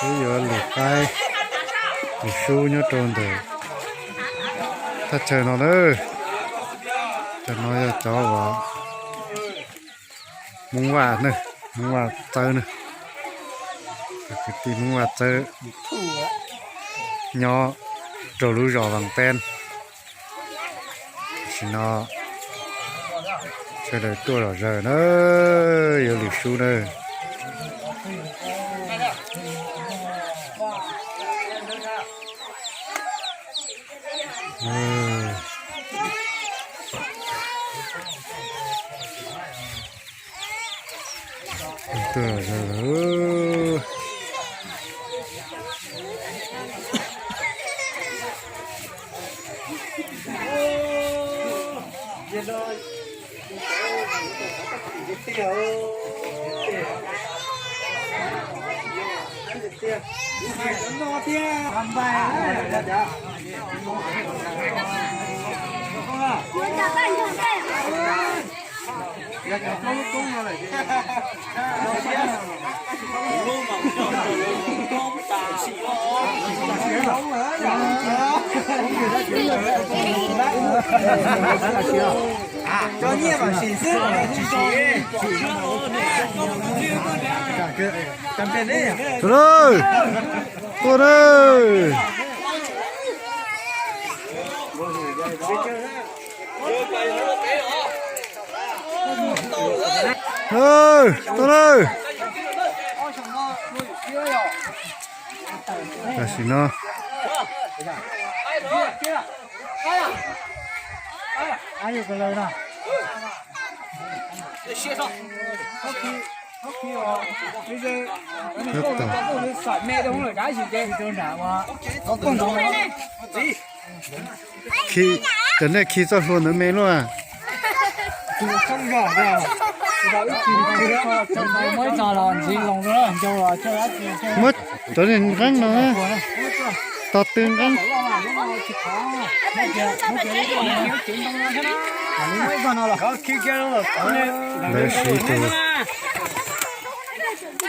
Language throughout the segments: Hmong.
Wb yuav lwm qaib, lwm sub nyob rau ntawm thaj chaw no na. Cov no yog cov uas Hmoob Vaj na, Hmoob Vaj txawb na. Kwv tij Hmoob Vaj txawb nyob rau lub zos Vaj Peb. Tam sim no sawv daws tuaj zom zaws na, yuav lwm sub na. Tuaj zom zaws lawm. Tuaj lawm, tuaj lawm. Tuaj lawm. Tam sim no khi, cov nej khi txoj hlua ntawd me luaj. Muab cov nqeeb no, tog tw nqeeb. Lawv siv tus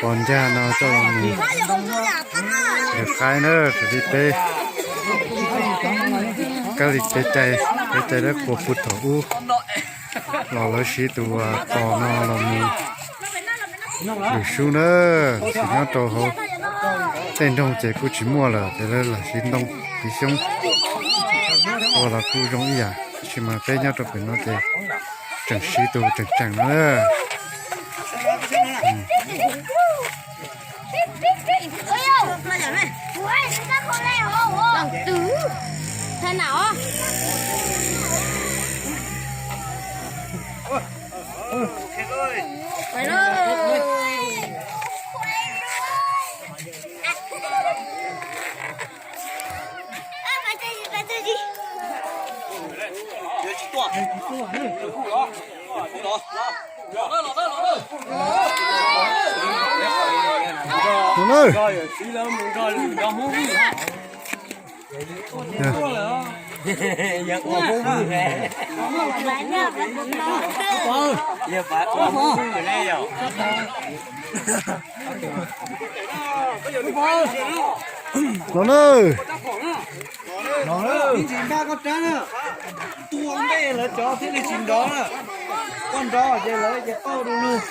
pos ncaj no coj los mus lwm qaib na, kwv tij peb. Kab li kev cai, kev cai dab qhuas puag thaum ub los lawv siv tus pos no los mus lwm sub na. Tam sim nyob rau hauv tej nroog ces kuj tsis muaj lawm ces lawv lam siv ntoo tiv xyoob ua los kuj zoo ib yam, tab sis mas peb nyob rau pem no ces tseem siv tus tseem tseem no na. Tus na, los na. Ib ntsis npaj koj rab na, tua npej lawv cov thiaj li tsis nrov na. Koj nrov ces lawv ces pauj du lug.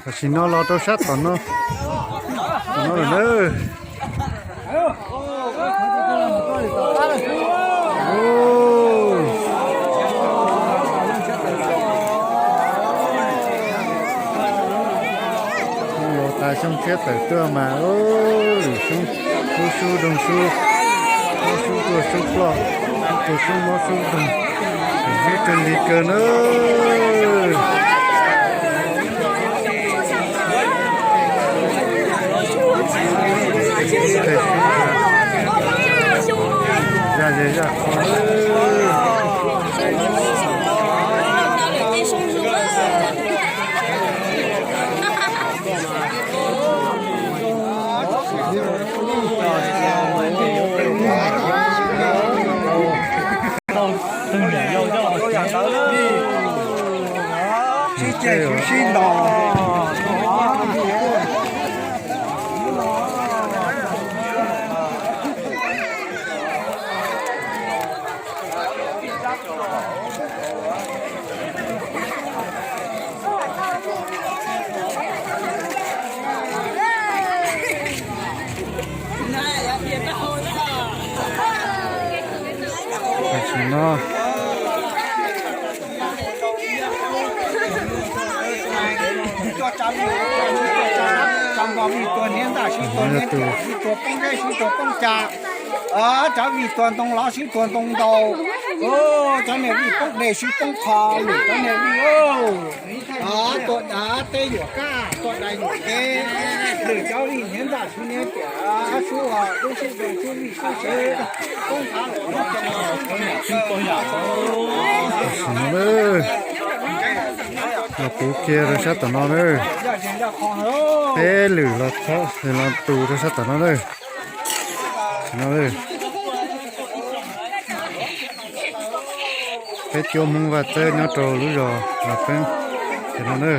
Tam sim no los rau sab tom no, tom no lawm na. Los tas xyoo tshiab tawm tuaj mas lwm xyoo, lub sub doog sub, lub sub tuaj sub ploj, sub tuaj sub mob sub doog, sib kawg li kawg na. Zaj zej zaj qhua. Tsav vij tua hniav ntaj sib tua hniav tiam sib tua poob nqeb sib tua poob ca. Tsav vij tua ntoo lov sib tua ntoo ntau. Cov niag vij poob dej sib poob qho lwm cov niag vij. Tua dav teb yuam kab, tua dais yuam kev, lwm cov vij hniav ntaj sib hniav tiam sub, sub sib zoo sub vij sub sev, poob thav los poob ca. Tam sim no los puv kiag rau sab tom no na. Peb lwm los, los tu rau sab tom no na. Tam sim no peb cuab Hmoob Vaj Txawb nyob rau lub zos Los Peeb no na.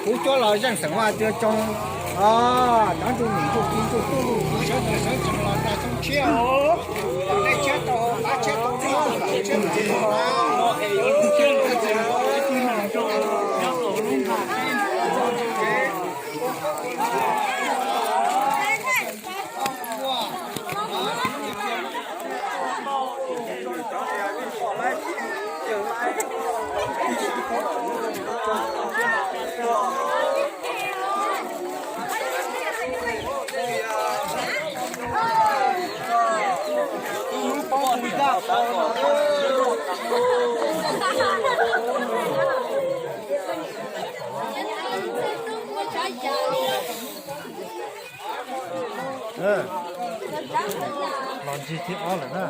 Kuv cuab los zeej xeem Vaj Txawb coob, cov ntsuj num ntsuj plig ntsuj tub sawv daws sawv tsees los tag coob tshiab os. Tom nej tshiab tau, pab tshiab tau, tshiab tau. Los ntsig thib ob lawm na.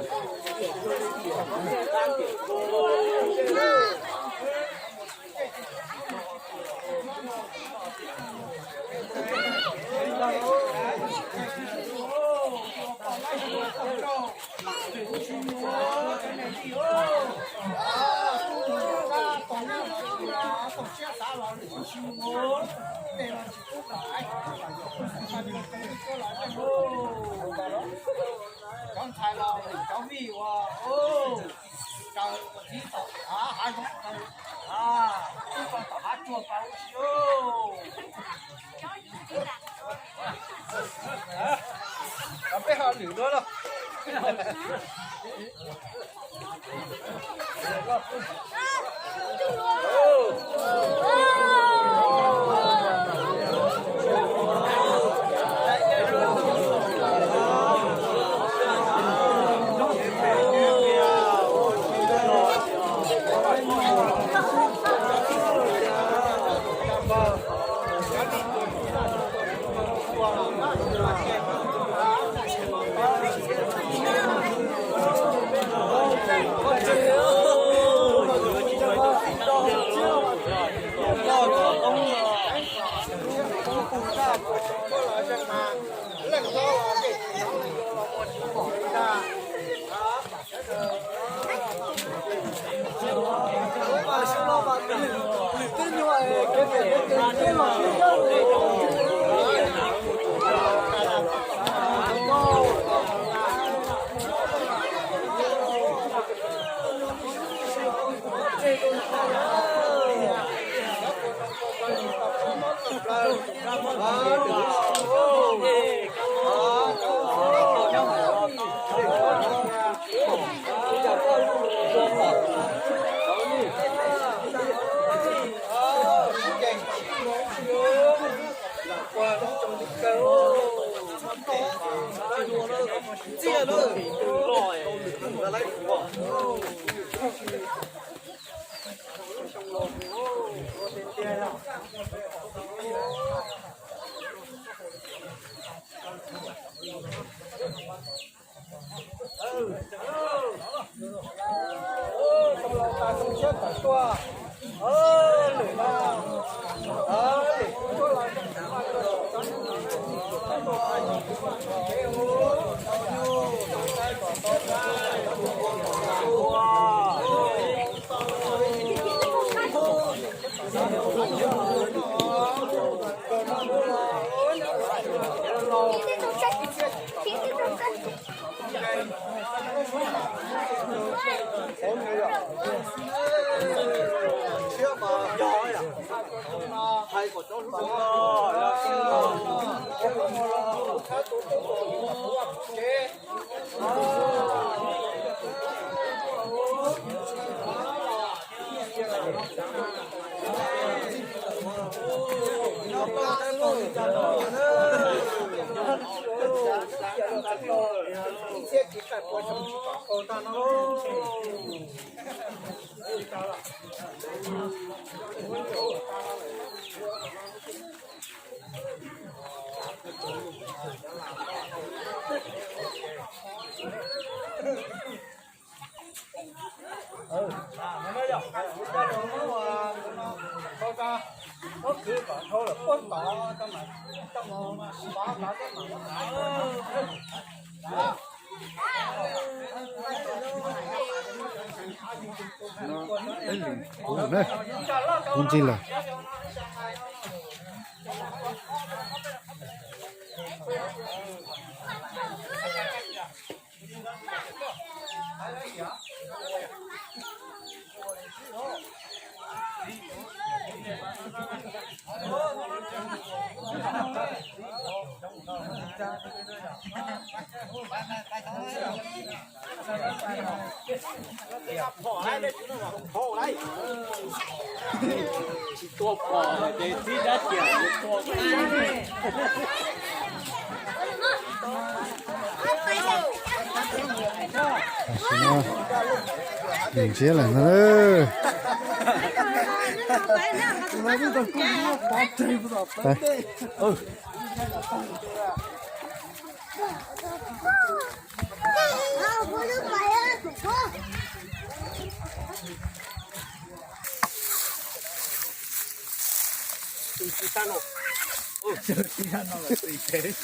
Cov ntxhais los cov vij uas raws txiv tom hav zoov, twb tom hav tsuag tau si. Peb ho lwm dua los. Kuv ntxig lawm. Tam sim no nws ntsiab lawm no.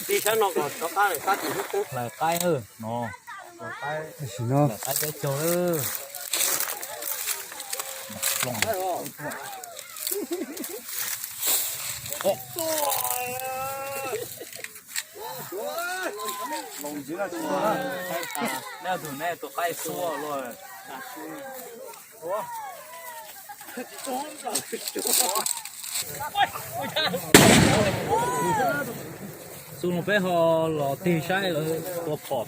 Tib sab no kom rov qab, qab tim lub qub. Lawv qaib no. Tam sim no lawv qaib peb caug. Nej tus, nej tus qaib xua luaj. Xub no peb ho los tig saib lawv tua phom.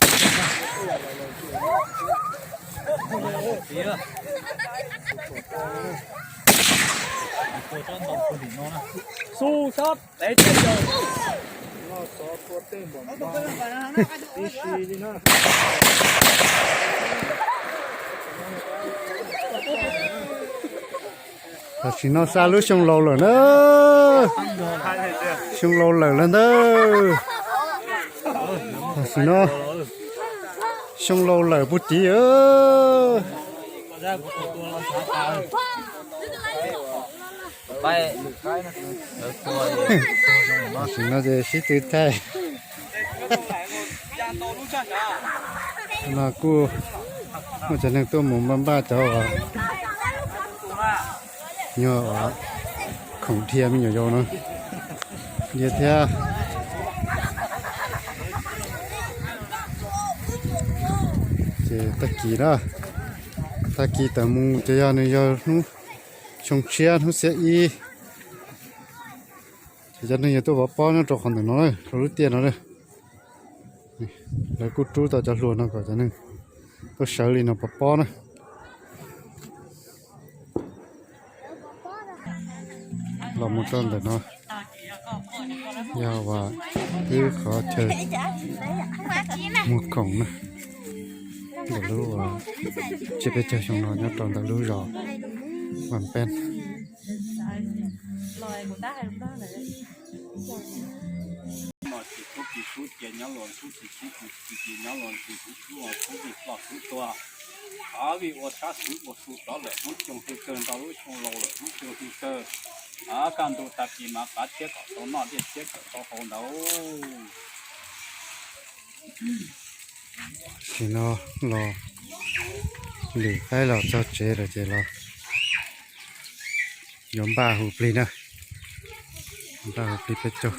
Xub sab peb caug. Tam sim no xa lub xyoo laus lawm na. Xyoo laus lawm lawm ntag. Tam sim no xyoo laus lawm puag tid. Tam sim no ces sib tw thaij. No kuj muaj cov neeg tuaj mus npaj npaj cov uas nyuag uas khoom dhia me nyuam yaus no, dhia thiab. Ces tag kis na, tag kis tawm mus ces yog nws yog hnub xyoo tshiab hnub xiab ib. Ces cov neeg yuav tuaj pov pob nyob rau qhov ntawm no, rau lub tiaj no. Lawv kuj rub tau cov hluas no kom cov neeg tuaj sawv li no pov pob na. Los mus rau ntawm no yog uas wb qhov chaw muag khoom na, ntawm lub uas tsiab peb caug xyoo no nyob rau ntawm lub zos Vaj Peb. Tsis tub tsis tub ces nyob los tub, tsis tub tsis tub ces nyob los tsis tub, tub los tub vim ploj tub tuag. Av vim ua sab xwb ua su rov lawm hnub xyoo hli kawg, ntau lub xyoo laus lawm hnub xyoo hli kawg. Av kaj ntug tag kis mas qav tshiab kom tau noj, dej tshiab kom tau haus ntawd. Tam sim no los lwm qaib los txog tsev lawm ces los yuav npaj hu plig na. Npaj hu plig peb caug.